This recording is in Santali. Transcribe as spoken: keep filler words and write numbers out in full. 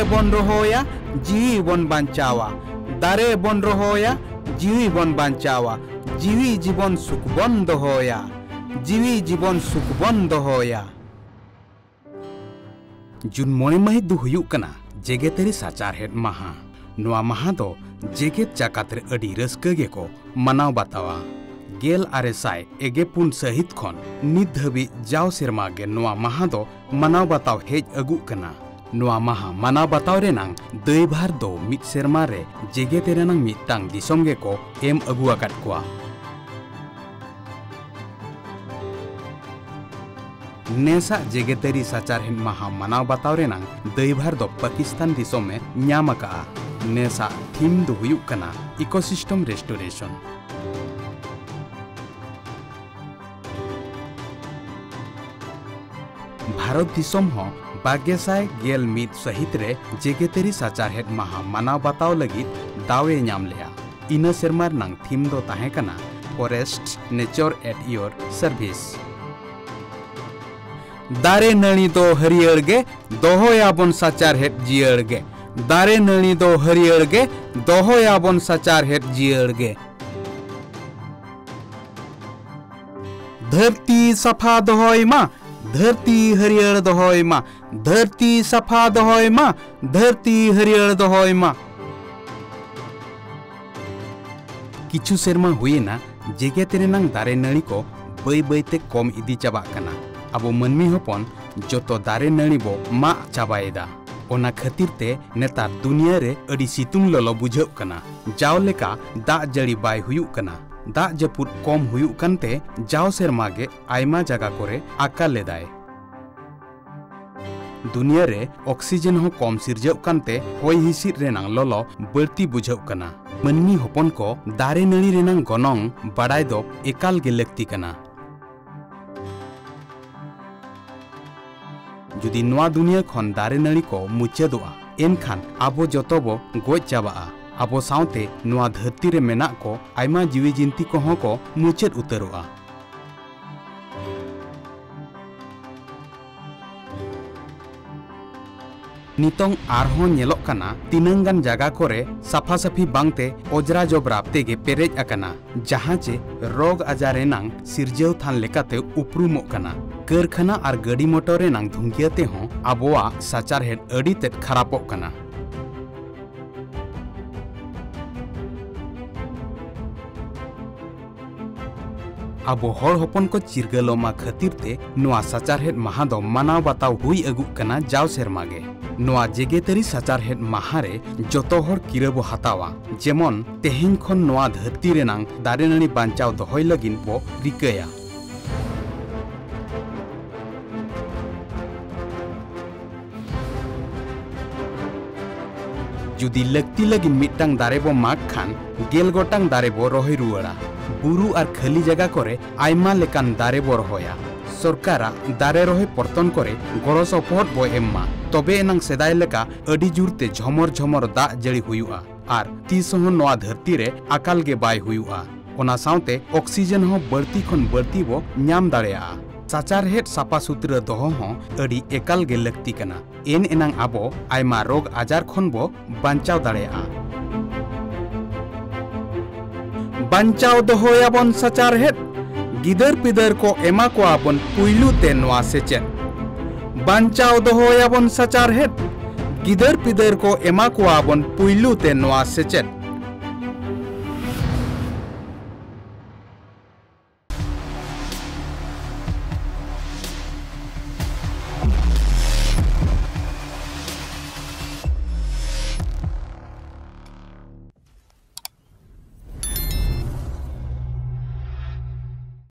ᱵᱚᱱ ᱨᱚᱦᱚᱭᱟ, ᱡᱤᱣᱤ ᱵᱚᱱ ᱵᱟᱧᱪᱟᱣᱟ᱾ ᱫᱟᱨᱮ ᱵᱚᱱ ᱨᱚᱦᱚᱭᱟ, ᱡᱤᱣᱤ ᱵᱚᱱ ᱵᱟᱧᱪᱟᱣᱟ᱾ ᱡᱤᱣᱤ ᱡᱤᱵᱚᱱ ᱥᱩᱠ ᱵᱚᱱ ᱫᱚᱦᱚᱭᱟ᱾ ᱡᱤᱣᱤ ᱡᱤᱵᱚᱱ ᱥᱩᱠ ᱵᱚᱱ ᱫᱚᱦᱚᱭᱟ᱾ ᱡᱩᱱ ᱢᱚᱬᱮ ᱢᱟᱹᱦᱤᱛ ᱫᱚ ᱦᱩᱭᱩᱜ ᱠᱟᱱᱟ ᱡᱮᱜᱮᱛᱟᱹᱨᱤ ᱥᱟᱪᱟᱨᱦᱮᱫ ᱢᱟᱦᱟ᱾ ᱱᱚᱣᱟ ᱢᱟᱦᱟ ᱫᱚ ᱡᱮᱜᱮᱛ ᱡᱟᱠᱟᱛ ᱨᱮ ᱟᱹᱰᱤ ᱨᱟᱹᱥᱠᱟᱹ ᱜᱮᱠᱚ ᱢᱟᱱᱟᱣ ᱵᱟᱛᱟᱣᱟ᱾ ᱜᱮᱞ ᱟᱨᱮ ᱥᱟᱭ ᱮᱜᱮ ᱯᱩᱱ ᱥᱟᱹᱦᱤᱛ ᱠᱷᱚᱱ ᱱᱤᱛ ᱫᱷᱟᱹᱵᱤᱡ ᱡᱟᱣ ᱥᱮᱨᱢᱟ ᱜᱮ ᱱᱚᱣᱟ ᱢᱟᱦᱟ ᱫᱚ ᱢᱟᱱᱟᱣ ᱵᱟᱛᱟᱣ ᱦᱮᱡ ᱟᱹᱜᱩᱜ ᱠᱟᱱᱟ᱾ ᱱᱚᱣᱟ ᱢᱟᱦᱟ ᱢᱟᱱᱟᱣ ᱵᱟᱛᱟᱣ ᱨᱮᱱᱟᱝ ᱫᱟᱹᱭᱵᱷᱟᱨ ᱫᱚ ᱢᱤᱫ ᱥᱮᱨᱢᱟ ᱨᱮ ᱡᱮᱜᱮᱛ ᱨᱮᱱᱟᱝ ᱢᱤᱫᱴᱟᱝ ᱫᱤᱥᱚᱢ ᱜᱮᱠᱚ ᱮᱢ ᱟᱹᱜᱩ ᱟᱠᱟᱫ ᱠᱚᱣᱟ᱾ ᱱᱮᱥᱟᱜ ᱡᱮᱜᱮᱛᱟᱹᱨᱤ ᱥᱟᱪᱟᱨᱦᱮᱫ ᱢᱟᱦᱟ ᱢᱟᱱᱟᱣ ᱵᱟᱛᱟᱣ ᱨᱮᱱᱟᱝ ᱫᱟᱹᱭᱵᱷᱟᱨ ᱫᱚ ᱯᱟᱠᱤᱥᱛᱟᱱ ᱫᱤᱥᱚᱢ ᱮ ᱧᱟᱢ ᱟᱠᱟᱫᱼᱟ᱾ ᱱᱮᱥᱟᱜ ᱛᱷᱤᱢ ᱫᱚ ᱦᱩᱭᱩᱜ ᱠᱟᱱᱟ Ecosystem Restoration᱾ ᱵᱷᱟᱨᱚᱛ ᱫᱤᱥᱚᱢ ᱦᱚᱸ ᱵᱟᱨ ᱜᱮᱥᱟᱭ ᱜᱮᱞ ᱢᱤᱫ ᱥᱟᱹᱦᱤᱛ ᱨᱮ ᱡᱮᱜᱮᱛᱟᱹᱨᱤ ᱥᱟᱪᱟᱨᱦᱮᱫ ᱢᱟᱦᱟ ᱢᱟᱱᱟᱣ ᱵᱟᱛᱟᱣ ᱞᱟᱹᱜᱤᱫ ᱫᱟᱣ ᱮ ᱧᱟᱢ ᱞᱮᱫᱼᱟ᱾ ᱤᱱᱟᱹ ᱥᱮᱨᱢᱟ ᱨᱮᱱᱟᱝ ᱛᱷᱤᱢ ᱫᱚ ᱛᱟᱦᱮᱸ ᱠᱟᱱᱟ Forest Nature at Your Service᱾ ᱫᱟᱨᱮ ᱱᱟᱹᱲᱤ ᱫᱚ ᱦᱟᱹᱨᱭᱟᱹᱲ ᱜᱮ, ᱫᱚᱦᱚᱭᱟᱵᱚᱱ ᱥᱟᱪᱟᱨᱦᱮᱫ ᱡᱤᱭᱟᱹᱲ ᱜᱮ᱾ ᱫᱟᱨᱮ ᱱᱟᱹᱲᱤ ᱫᱚ ᱦᱟᱹᱨᱭᱟᱹᱲ ᱜᱮ, ᱫᱚᱦᱚᱭᱟᱵᱚᱱ ᱥᱟᱪᱟᱨᱦᱮᱫ ᱡᱤᱭᱟᱹᱲ ᱜᱮ᱾ ᱫᱷᱟᱹᱨᱛᱤ ᱥᱟᱯᱷᱟ ᱫᱚᱦᱚᱭ ᱢᱟ, ᱫᱷᱟᱹᱨᱛᱤ ᱦᱟᱹᱨᱭᱟᱹᱲ ᱫᱚᱦᱚᱭ ᱢᱟ, ᱫᱷᱟᱹᱨᱛᱤ ᱥᱟᱯᱷᱟ ᱫᱚᱦᱚᱭ ᱢᱟ, ᱫᱷᱟᱹᱨᱛᱤ ᱦᱟᱹᱨᱭᱟᱹᱲ ᱫᱚᱦᱚᱭ ᱢᱟ᱾ ᱠᱤᱪᱷᱩ ᱥᱮᱨᱢᱟ ᱦᱩᱭᱮᱱᱟ, ᱡᱮᱜᱮᱛ ᱨᱮᱱᱟᱝ ᱫᱟᱨᱮ ᱱᱟᱹᱲᱤ ᱠᱚ ᱵᱟᱹᱭ ᱵᱟᱹᱭ ᱛᱮ ᱠᱚᱢ ᱤᱫᱤ ᱪᱟᱵᱟᱜ ᱠᱟᱱᱟ᱾ ᱟᱵᱚ ᱢᱟᱹᱱᱢᱤ ᱦᱚᱯᱚᱱ ᱡᱚᱛᱚ ᱫᱟᱨᱮ ᱱᱟᱹᱲᱤ ᱵᱚ ᱢᱟᱜ ᱪᱟᱵᱟᱭᱮᱫᱟ᱾ ᱚᱱᱟ ᱠᱷᱟᱹᱛᱤᱨ ᱛᱮ ᱱᱮᱛᱟᱨ ᱫᱩᱱᱤᱭᱟᱹ ᱨᱮ ᱟᱹᱰᱤ ᱥᱤᱛᱩᱝ ᱞᱚᱞᱚ ᱵᱩᱡᱷᱟᱹᱜ ᱠᱟᱱᱟ᱾ ᱡᱟᱣ ᱞᱮᱠᱟ ᱫᱟᱜ ᱡᱟᱹᱲᱤ ᱵᱟᱭ ᱦᱩᱭᱩᱜ ᱠᱟᱱᱟ᱾ ᱫᱟᱜ ᱡᱟᱹᱯᱩᱫ ᱠᱚᱢ ᱦᱩᱭᱩᱜ ᱠᱟᱱᱛᱮ ᱡᱟᱣ ᱥᱮᱨᱢᱟ ᱜᱮ ᱟᱭᱢᱟ ᱡᱟᱭᱜᱟ ᱠᱚᱨᱮ ᱟᱠᱟᱞ ᱮᱫᱟᱭ᱾ ᱫᱩᱱᱤᱭᱟᱹ ᱨᱮ ᱚᱠᱥᱤᱡᱮᱱ ᱦᱚᱸ ᱠᱚᱢ ᱥᱤᱨᱡᱟᱹᱜ ᱠᱟᱱᱛᱮ ᱦᱚᱭ ᱦᱤᱸᱥᱤᱫ ᱨᱮᱱᱟᱝ ᱞᱚᱞᱚ ᱵᱟᱹᱲᱛᱤ ᱵᱩᱡᱷᱟᱹᱜ ᱠᱟᱱᱟ᱾ ᱢᱟᱹᱱᱢᱤ ᱦᱚᱯᱚᱱ ᱠᱚ ᱫᱟᱨᱮ ᱱᱟᱹᱲᱤ ᱨᱮᱱᱟᱝ ᱜᱚᱱᱚᱝ ᱵᱟᱲᱟᱭ ᱫᱚ ᱮᱠᱟᱞ ᱜᱮ ᱞᱟᱹᱠᱛᱤ ᱠᱟᱱᱟ᱾ ᱡᱩᱫᱤ ᱱᱚᱣᱟ ᱫᱩᱱᱤᱭᱟᱹ ᱠᱷᱚᱱ ᱫᱟᱨᱮ ᱱᱟᱹᱲᱤ ᱠᱚ ᱢᱩᱪᱟᱹᱫᱚᱜᱼᱟ, ᱮᱱᱠᱷᱟᱱ ᱟᱵᱚ ᱡᱚᱛᱚ ᱵᱚ ᱜᱚᱡ ᱪᱟᱵᱟᱜᱼᱟ᱾ ᱟᱵᱚ ᱥᱟᱶᱛᱮ ᱱᱚᱣᱟ ᱫᱷᱟᱹᱨᱛᱤ ᱨᱮ ᱢᱮᱱᱟᱜ ᱠᱚ ᱟᱭᱢᱟ ᱡᱤᱣᱤ ᱡᱤᱱᱛᱤ ᱠᱚᱦᱚᱸ ᱠᱚ ᱢᱩᱪᱟᱹᱫ ᱩᱛᱟᱹᱨᱚᱜᱼᱟ᱾ ᱱᱤᱛᱚᱝ ᱟᱨᱦᱚᱸ ᱧᱮᱞᱚᱜ ᱠᱟᱱᱟ, ᱛᱤᱱᱟᱹᱝ ᱜᱟᱱ ᱡᱟᱜᱟ ᱠᱚᱨᱮ ᱥᱟᱯᱷᱟ ᱥᱟᱹᱯᱷᱤ ᱵᱟᱝᱛᱮ ᱚᱡᱽᱨᱟ ᱡᱚᱵᱽᱨᱟ ᱛᱮᱜᱮ ᱯᱮᱨᱮᱡ ᱟᱠᱟᱱᱟ, ᱡᱟᱦᱟᱸ ᱪᱮ ᱨᱳᱜᱽ ᱟᱡᱟᱨ ᱨᱮᱱᱟᱝ ᱥᱤᱨᱡᱟᱹᱣ ᱛᱷᱟᱱ ᱞᱮᱠᱟᱛᱮ ᱩᱯᱨᱩᱢᱚᱜ ᱠᱟᱱᱟ᱾ ᱠᱟᱹᱨᱠᱷᱟᱱᱟ ᱟᱨ ᱜᱟᱹᱰᱤ ᱢᱚᱴᱚᱨ ᱨᱮᱱᱟᱝ ᱫᱷᱩᱝᱜᱤᱭᱟᱹ ᱛᱮᱦᱚᱸ ᱟᱵᱚᱣᱟᱜ ᱥᱟᱪᱟᱨᱦᱮᱫ ᱟᱹᱰᱤ ᱛᱮᱫ ᱠᱷᱟᱨᱟᱯᱚᱜ ᱠᱟᱱᱟ᱾ ᱟᱵᱚ ᱦᱚᱲ ᱦᱚᱯᱚᱱ ᱠᱚ ᱪᱤᱨᱜᱟᱹᱞᱚᱜ ᱢᱟ ᱠᱷᱟᱹᱛᱤᱨ ᱛᱮ ᱱᱚᱣᱟ ᱥᱟᱪᱟᱨᱦᱮᱫ ᱢᱟᱦᱟ ᱫᱚ ᱢᱟᱱᱟᱣ ᱵᱟᱛᱟᱣ ᱦᱩᱭ ᱟᱹᱜᱩᱜ ᱠᱟᱱᱟ ᱡᱟᱣ ᱥᱮᱨᱢᱟ ᱜᱮ᱾ ᱱᱚᱣᱟ ᱡᱮᱜᱮᱛᱟᱹᱨᱤ ᱥᱟᱪᱟᱨᱦᱮᱫ ᱢᱟᱦᱟ ᱨᱮ ᱡᱚᱛᱚ ᱦᱚᱲ ᱠᱤᱨᱟᱹ ᱵᱚ ᱦᱟᱛᱟᱣᱟ, ᱡᱮᱢᱚᱱ ᱛᱮᱦᱮᱧ ᱠᱷᱚᱱ ᱱᱚᱣᱟ ᱫᱷᱟᱹᱨᱛᱤ ᱨᱮᱱᱟᱝ ᱫᱟᱨᱮ ᱱᱟᱹᱲᱤ ᱵᱟᱧᱪᱟᱣ ᱫᱚᱦᱚᱭ ᱞᱟᱹᱜᱤᱫ ᱵᱚ ᱨᱤᱠᱟᱹᱭᱟ᱾ ᱡᱩᱫᱤ ᱞᱟᱹᱠᱛᱤ ᱞᱟᱹᱜᱤᱫ ᱢᱤᱫᱴᱟᱝ ᱫᱟᱨᱮ ᱵᱚ ᱢᱟᱜᱽ ᱠᱷᱟᱱ, ᱜᱮᱞ ᱜᱚᱴᱟᱝ ᱫᱟᱨᱮ ᱵᱚ ᱨᱚᱦᱚᱭ ᱨᱩᱣᱟᱹᱲᱟ᱾ ᱵᱩᱨᱩ ᱟᱨ ᱠᱷᱟᱹᱞᱤ ᱡᱟᱭᱜᱟ ᱠᱚᱨᱮ ᱟᱭᱢᱟ ᱞᱮᱠᱟᱱ ᱫᱟᱨᱮ ᱵᱚ ᱨᱚᱦᱚᱭᱟ᱾ ᱥᱚᱨᱠᱟᱨᱟᱜ ᱫᱟᱨᱮ ᱨᱚᱦᱚᱭ ᱯᱚᱨᱛᱚᱱ ᱠᱚᱨᱮ ᱜᱚᱲᱚ ᱥᱚᱯᱚᱦᱚᱫ ᱵᱚ ᱮᱢ ᱢᱟ, ᱛᱚᱵᱮ ᱮᱱᱟᱝ ᱥᱮᱫᱟᱭ ᱞᱮᱠᱟ ᱟᱹᱰᱤ ᱡᱳᱨ ᱛᱮ ᱡᱷᱚᱢᱚᱨ ᱡᱷᱚᱢᱚᱨ ᱫᱟᱜ ᱡᱟᱹᱲᱤ ᱦᱩᱭᱩᱜᱼᱟ ᱟᱨ ᱛᱤᱥ ᱦᱚᱸ ᱱᱚᱣᱟ ᱫᱷᱟᱹᱨᱛᱤ ᱨᱮ ᱟᱠᱟᱞ ᱜᱮ ᱵᱟᱭ ᱦᱩᱭᱩᱜᱼᱟ᱾ ᱚᱱᱟ ᱥᱟᱶᱛᱮ ᱚᱠᱥᱤᱡᱮᱱ ᱦᱚᱸ ᱵᱟᱹᱲᱛᱤ ᱠᱷᱚᱱ ᱵᱟᱹᱲᱛᱤ ᱵᱚ ᱧᱟᱢ ᱫᱟᱲᱮᱭᱟᱜᱼᱟ᱾ ᱥᱟᱪᱟᱨᱦᱮᱫ ᱥᱟᱯᱷᱟ ᱥᱩᱛᱨᱟᱹ ᱫᱚᱦᱚ ᱦᱚᱸ ᱟᱹᱰᱤ ᱮᱠᱟᱞ ᱜᱮ ᱞᱟᱹᱠᱛᱤ ᱠᱟᱱᱟ᱾ ᱮᱱ ᱮᱱᱟᱝ ᱟᱵᱚ ᱟᱭᱢᱟ ᱨᱳᱜᱽ ᱟᱡᱟᱨ ᱠᱷᱚᱱ ᱵᱚ ᱵᱟᱧᱪᱟᱣ ᱫᱟᱲᱮᱭᱟᱜᱼᱟ᱾ ᱵᱟᱧᱪᱟᱣ ᱫᱚᱦᱚᱭᱟᱵᱚᱱ ᱥᱟᱪᱟᱨᱦᱮᱫ, ᱜᱤᱫᱟᱹᱨ ᱯᱤᱫᱟᱹᱨ ᱠᱚ ᱮᱢᱟ ᱠᱚᱣᱟ ᱵᱚᱱ ᱯᱩᱭᱞᱩ ᱛᱮ ᱱᱚᱣᱟ ᱥᱮᱪᱮᱫ᱾ ᱵᱟᱧᱪᱟᱣ ᱫᱚᱦᱚᱭᱟᱵᱚᱱ ᱥᱟᱪᱟᱨᱦᱮᱫ, ᱜᱤᱫᱟᱹᱨ ᱯᱤᱫᱟᱹᱨ ᱠᱚ ᱮᱢᱟ ᱠᱚᱣᱟ ᱵᱚᱱ ᱯᱩᱭᱞᱩ ᱛᱮ ᱱᱚᱣᱟ ᱥᱮᱪᱮᱫ᱾